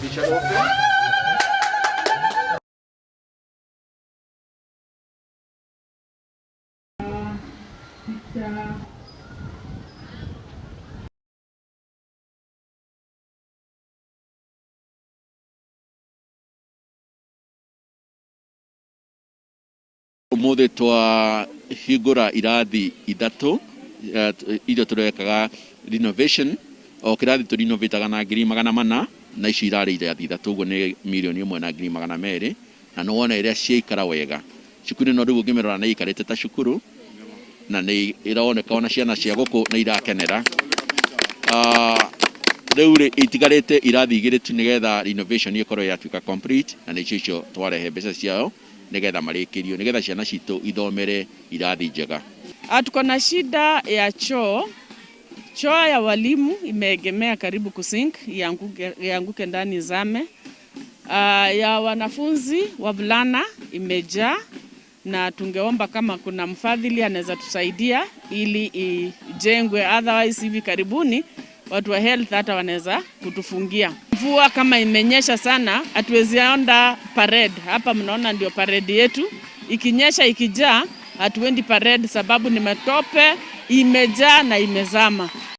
Official open. Umuthi twahingũra irathi ithatũ iria tũrekaga renovation. O kĩrathi tũrinovĩtaga na 400,000, na icio irarĩ irathi ithatũ, ũguo nĩ 1,200,000. Na nĩ wona ĩrĩa ciaikara wega cukuru ĩno. Rĩu ũngĩmĩrora nĩ ĩikarĩte ta cukuru na nĩ ĩroneka ona ciana cia gũkũ nĩ irakenera. Rĩu rĩ, itigarĩte irathi igĩrĩ tu nĩgetha renovation ĩkorwo yatuĩka complete, na nĩcio icio twarehe mbeca ciayo nĩgetha marĩkĩrio, nĩgetha ciana citũ ithomere irathi njega. Tuko na shida ya choo. Choo ya walimu imeegemea karibu kusink, ianguke, ianguke ndani izame. Ya wanafunzi wavulana imejaa na tungeomba kama kuna mfadhili anaweza tusaidia ili ijengwe, otherwise hivi karibuni watu wa health hata wanaweza kutufungia. Mvua kama imenyesha sana, hatuwezi enda parade. Hapa mnaona ndio parade yetu. Ikinyesha ikijaa, hatuendi parade sababu ni matope, imejaa na imezama.